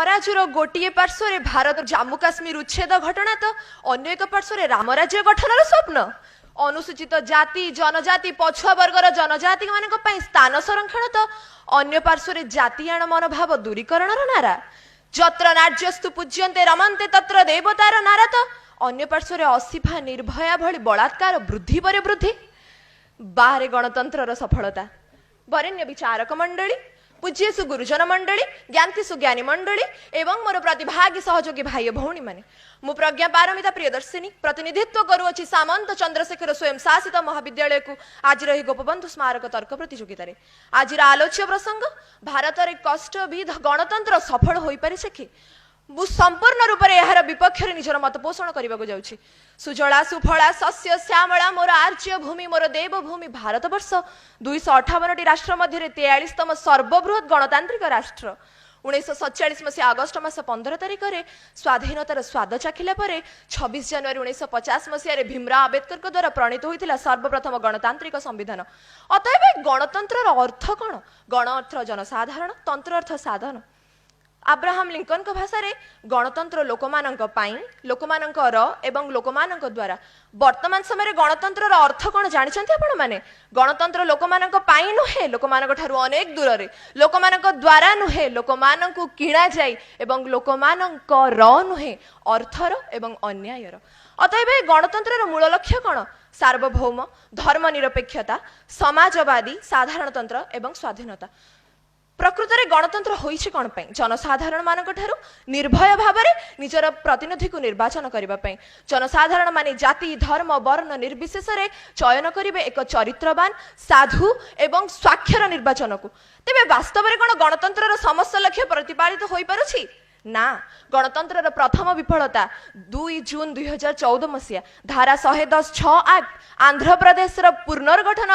ତରାଜୁର ଗୋଟିଏ ପାର୍ଶ୍ୱରେ ଭାରତ ଜାମ୍ମୁ କାଶ୍ମୀର ଉଚ୍ଛେଦ ଘଟଣା ତ ଅନ୍ୟ ଏକ ପାର୍ଶ୍ୱରେ ରାମରାଜ୍ୟ ଗଠନର ସ୍ୱପ୍ନ। ଅନୁସୂଚିତ ଜାତି, ଜନଜାତି, ପଛୁଆ ବର୍ଗର ଜନଜାତି ମାନଙ୍କ ପାଇଁ ସ୍ଥାନ ସଂରକ୍ଷଣ ତ ଅନ୍ୟ ପାର୍ଶ୍ୱରେ ଜାତିଆଣ ମନୋଭାବ ଦୂରୀକରଣର ନାରା। ଯତ୍ର ନାର୍ଯ୍ୟସ୍ତୁ ପୂଜ୍ୟନ୍ତେ ରମନ୍ତେ ତତ୍ର ଦେବତାର ନାରା ତ ଅନ୍ୟ ପାର୍ଶ୍ୱରେ ଅସିଫା, ନିର୍ଭୟା ଭଳି ବଳାତ୍କାର ବୃଦ୍ଧି ପରେ ବୃଦ୍ଧି। ବାହାରେ ଗଣତନ୍ତ୍ରର ସଫଳତା। ବରେଣ୍ୟ ବିଚାରକ ମଣ୍ଡଳୀ, ପୂଜ୍ୟେଷୁ ଗୁରୁଜନ ମଣ୍ଡଳୀ, ଜ୍ଞାତିଷୁ ଜ୍ଞାନୀ ମଣ୍ଡଳୀ ଏବଂ ମୋର ପ୍ରତିଭାଗୀ ସହଯୋଗୀ ଭାଇ ଓ ଭଉଣୀମାନେ, ମୁଁ ପ୍ରଜ୍ଞା ପାରମିତା ପ୍ରିୟଦର୍ଶିନୀ ପ୍ରତିନିଧିତ୍ୱ କରୁଅଛି ସାମନ୍ତ ଚନ୍ଦ୍ରଶେଖର ସ୍ୱୟଂ ଶାସିତ ମହାବିଦ୍ୟାଳୟକୁ ଆଜିର ଏହି ଗୋପବନ୍ଧୁ ସ୍ମାରକ ତର୍କ ପ୍ରତିଯୋଗିତାରେ। ଆଜିର ଆଲୋଚ୍ୟ ପ୍ରସଙ୍ଗ, ଭାରତରେ କଷ୍ଟବିଧ ଗଣତନ୍ତ୍ର ସଫଳ ହୋଇପାରିছে କି? ମୁଁ ସମ୍ପୂର୍ଣ୍ଣ ରୂପରେ ଏହାର ବିପକ୍ଷରେ ନିଜର ମତ ପୋଷଣ କରିବାକୁ ଯାଉଛି। ସୁଜଳା ସୁଫଳା ଶସ୍ୟ ଶ୍ୟାମଳା ମୋର ଆର୍ଯ୍ୟ ଭୂମି, ମୋର ଦେବଭୂମି ଭାରତବର୍ଷ 258ଟି ରାଷ୍ଟ୍ର ମଧ୍ୟରେ 43ତମ ସର୍ବବୃହତ ଗଣତାନ୍ତ୍ରିକ ରାଷ୍ଟ୍ର। 1947 ମସିହା ଅଗଷ୍ଟ ମାସ 15 ତାରିଖରେ ସ୍ୱାଧୀନତାର ସ୍ୱାଦ ଚାଖିଲା ପରେ 26 ଜାନୁଆରୀ 1950 ମସିହାରେ ଭୀମରାଓ ଆମ୍ବେଦକରଙ୍କ ଦ୍ୱାରା ପ୍ରଣୀତ ହୋଇଥିଲା ସର୍ବପ୍ରଥମ ଗଣତାନ୍ତ୍ରିକ ସମ୍ବିଧାନ। ଅତଏବ ଏ ଗଣତନ୍ତ୍ରର ଅର୍ଥ କ'ଣ? ଗଣ ଅର୍ଥ ଜନସାଧାରଣ, ତନ୍ତ୍ର ଅର୍ଥ ସାଧନ। ଆବ୍ରାହାମ ଲିଙ୍କନଙ୍କ ଭାଷାରେ ଗଣତନ୍ତ୍ର ଲୋକମାନଙ୍କ ପାଇଁ, ଲୋକମାନଙ୍କର ଏବଂ ଲୋକମାନଙ୍କ ଦ୍ୱାରା। ବର୍ତ୍ତମାନ ସମୟରେ ଗଣତନ୍ତ୍ରର ଅର୍ଥ କ'ଣ ଜାଣିଛନ୍ତି ଆପଣମାନେ? ଗଣତନ୍ତ୍ର ଲୋକମାନଙ୍କ ପାଇଁ ନୁହେଁ, ଲୋକମାନଙ୍କ ଠାରୁ ଅନେକ ଦୂରରେ, ଲୋକମାନଙ୍କ ଦ୍ୱାରା ନୁହେଁ, ଲୋକମାନଙ୍କୁ କିଣାଯାଇ ଏବଂ ଲୋକମାନଙ୍କର ନୁହେଁ, ଅର୍ଥର ଏବଂ ଅନ୍ୟାୟର। ଅତଏବ ଏ ଗଣତନ୍ତ୍ରର ମୂଳ ଲକ୍ଷ୍ୟ କ'ଣ? ସାର୍ବଭୌମ, ଧର୍ମ ନିରପେକ୍ଷତା, ସମାଜବାଦୀ, ସାଧାରଣତନ୍ତ୍ର ଏବଂ ସ୍ୱାଧୀନତା। ପ୍ରକୃତରେ ଗଣତନ୍ତ୍ର ହୋଇଛି କ'ଣ ପାଇଁ? ଜନସାଧାରଣ ମାନଙ୍କ ଠାରୁ ନିର୍ଭୟ ଭାବରେ ନିଜର ପ୍ରତିନିଧିକୁ ନିର୍ବାଚନ କରିବା ପାଇଁ। ଜନସାଧାରଣ ମାନେ ଜାତି, ଧର୍ମ, ବର୍ଣ୍ଣ ନିର୍ବିଶେଷରେ ଚୟନ କରିବେ ଏକ ଚରିତ୍ରବାନ, ସାଧୁ ଏବଂ ସ୍ୱାକ୍ଷର ନିର୍ବାଚନକୁ। ତେବେ ବାସ୍ତବରେ କ'ଣ ଗଣତନ୍ତ୍ରର ସମସ୍ତ ଲକ୍ଷ୍ୟ ପ୍ରତିପାଳିତ ହୋଇପାରୁଛି? ନା। ଗଣତନ୍ତ୍ରର ପ୍ରଥମ ବିଫଳତା 2 ଜୁନ 2014 ମସିହା ଧାରା 110(6) ଆକ୍ଟ, ଆନ୍ଧ୍ରପ୍ରଦେଶର ପୁନର୍ଗଠନ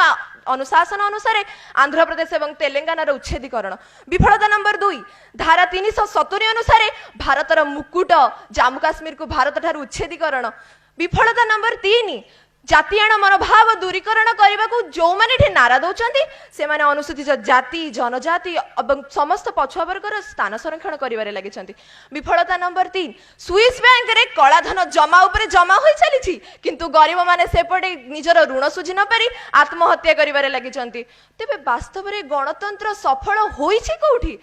ଅନୁଶାସନ ଅନୁସାରେ ଆନ୍ଧ୍ରପ୍ରଦେଶ ଏବଂ ତେଲେଙ୍ଗାନାର ଉଚ୍ଛେଦୀକରଣ। ବିଫଳତା ନମ୍ବର 2, ଧାରା 370 ଅନୁସାରେ ଭାରତର ମୁକୁଟ ଜାମ୍ମୁ କାଶ୍ମୀରକୁ ଭାରତ ଠାରୁ ଉଚ୍ଛେଦୀକରଣ। ବିଫଳତା ନମ୍ବର 3, ଜାତିଆଣ ମନୋଭାବ ଦୂରୀକରଣ କରିବାକୁ ଯୋଉମାନେ ଏଠି ନାରା ଦଉଛନ୍ତି, ସେମାନେ ଅନୁସୂଚିତ ଜାତି, ଜନଜାତି ଏବଂ ସମସ୍ତ ପଛୁଆ ବର୍ଗର ସ୍ଥାନ ସଂରକ୍ଷଣ କରିବାରେ ଲାଗିଛନ୍ତି। ବିଫଳତା ନମ୍ବର 3, ସୁଇସ୍ ବ୍ୟାଙ୍କରେ କଳାଧନ ଜମା ଉପରେ ଜମା ହୋଇ ଚାଲିଛି, କିନ୍ତୁ ଗରିବମାନେ ସେପଟେ ନିଜର ଋଣ ଶୁଝି ନ ପାରି ଆତ୍ମହତ୍ୟା କରିବାରେ ଲାଗିଛନ୍ତି। ତେବେ ବାସ୍ତବରେ ଗଣତନ୍ତ୍ର ସଫଳ ହୋଇଛି କୋଉଠି?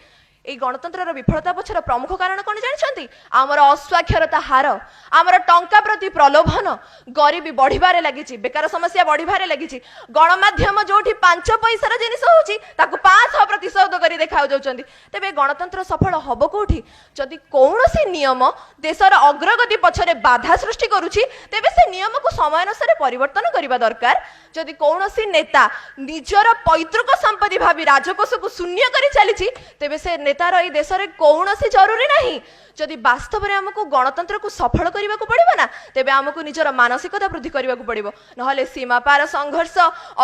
ଏଇ ଗଣତନ୍ତ୍ରର ବିଫଳତା ପଛର ପ୍ରମୁଖ କାରଣ କ'ଣ ଜାଣିଛନ୍ତି? ଆମର ଅସ୍ୱାକ୍ଷରତା ହାର, ଆମର ଟଙ୍କା ପ୍ରତି ପ୍ରଲୋଭନ, ଗରିବୀ ବଢିବାରେ ଲାଗିଛି, ବେକାର ସମସ୍ୟା ବଢିବାରେ ଲାଗିଛି। ଗଣମାଧ୍ୟମ ଯୋଉଠି 5 ପଇସାର ଜିନିଷ ହଉଛି, ତାକୁ 500 ପ୍ରତିଶୋଧ କରି ଦେଖାଉ ଯାଉଛନ୍ତି। ତେବେ ଗଣତନ୍ତ୍ର ସଫଳ ହବ କୋଉଠି? ଯଦି କୌଣସି ନିୟମ ଦେଶର ଅଗ୍ରଗତି ପଛରେ ବାଧା ସୃଷ୍ଟି କରୁଛି, ତେବେ ସେ ନିୟମକୁ ସମୟାନୁସାରେ ପରିବର୍ତ୍ତନ କରିବା ଦରକାର। ଯଦି କୌଣସି ନେତା ନିଜର ପୈତୃକ ସମ୍ପତ୍ତି ଭାବି ରାଜକୋଷକୁ ଶୂନ୍ୟ କରି ଚାଲିଛି, ତେବେ ସେ ନେତାର ଏଇ ଦେଶରେ କୌଣସି ଜରୁରୀ ନାହିଁ। ଯଦି ବାସ୍ତବରେ ଆମକୁ ଗଣତନ୍ତ୍ରକୁ ସଫଳ କରିବାକୁ ପଡିବ ନା, ତେବେ ଆମକୁ ନିଜର ମାନସିକତା ବୃଦ୍ଧି କରିବାକୁ ପଡିବ। ନହେଲେ ସୀମାପାର ସଂଘର୍ଷ,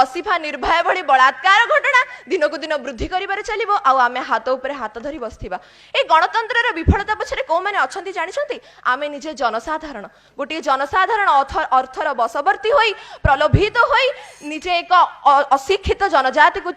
ଅସିଫା, ନିର୍ଭୟା ଭଳି ବଳାତ୍କାର ଘଟଣା ଦିନକୁ ଦିନ ବୃଦ୍ଧି କରିବାରେ ଚାଲିବ ଆଉ ଆମେ ହାତ ଉପରେ ହାତ ଧରି ବସିଥିବା। ଏଇ ଗଣତନ୍ତ୍ରର ବିଫଳତା ପଛରେ କୋଉମାନେ ଅଛନ୍ତି ଜାଣିଛନ୍ତି? ଆମେ ନିଜେ ଜନସାଧାରଣ। ଗୋଟିଏ ଜନସାଧାରଣ ଅର୍ଥର ବଶବର୍ତ୍ତୀ ହୋଇ, ପ୍ରଲୋଭିତ ହୋଇ ନିଜେ ଏକ ଅଶିକ୍ଷିତ ଜନଜାତିକୁ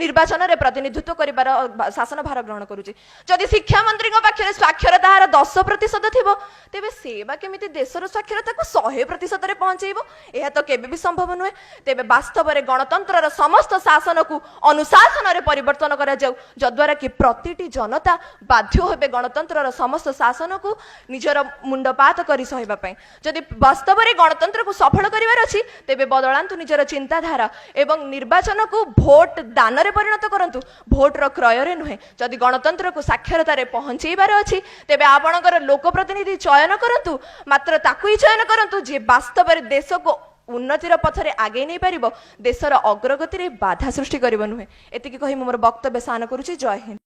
ନିର୍ବାଚନରେ ପ୍ରତିନିଧିତ୍ୱ କରିବାର ଶାସନ ଭାର ଗ୍ରହଣ କରୁଛି। ଯଦି ଶିକ୍ଷାମନ୍ତ୍ରୀଙ୍କ ପାଖରେ ସ୍ୱାକ୍ଷରତା ହାର 10% ଥିବ, ତେବେ ସେ ବା କେମିତି ଦେଶର ସ୍ୱାକ୍ଷରତାକୁ 100%ରେ ପହଞ୍ଚେଇବ? ଏହା ତ କେବେ ବି ସମ୍ଭବ ନୁହେଁ। ତେବେ ବାସ୍ତବରେ ଗଣତନ୍ତ୍ରର ସମସ୍ତ ଶାସନକୁ ଅନୁଶାସନରେ ପରିବର୍ତ୍ତନ କରାଯାଉ, ଯଦ୍ୱାରା କି ପ୍ରତିଟି ଜନତା ବାଧ୍ୟ ହେବେ ଗଣତନ୍ତ୍ରର ସମସ୍ତ ଶାସନକୁ ନିଜର ମୁଣ୍ଡପାତ କରି ସହିବା ପାଇଁ। ଯଦି ବାସ୍ତବରେ ଗଣତନ୍ତ୍ରକୁ ସଫଳ କରିବାର ଅଛି, ତେବେ ବଦଳାନ୍ତୁ ନିଜର ଚିନ୍ତାଧାରା ଏବଂ ନିର୍ବାଚନକୁ ଭୋଟ ଦାନରେ ପରିଣତ କରନ୍ତୁ, ଭୋଟର କ୍ରୟରେ ନୁହେଁ। ଯଦି ଗଣତନ୍ତ୍ରକୁ ସାକ୍ଷରତାରେ ପହଞ୍ଚେଇବାର ଅଛି, ତେବେ ଆପଣଙ୍କର ଲୋକପ୍ରତିନିଧି ଚୟନ କରନ୍ତୁ, ମାତ୍ର ତାକୁ ହିଁ ଚୟନ କରନ୍ତୁ ଯିଏ ବାସ୍ତବରେ ଦେଶକୁ ଉନ୍ନତିର ପଥରେ ଆଗେଇ ନେଇପାରିବ, ଦେଶର ଅଗ୍ରଗତିରେ ବାଧା ସୃଷ୍ଟି କରିବ ନୁହେଁ। ଏତିକି କହି ମୁଁ ମୋର ବକ୍ତବ୍ୟ ସାନ କରୁଛି। ଜୟ ହିନ୍ଦ।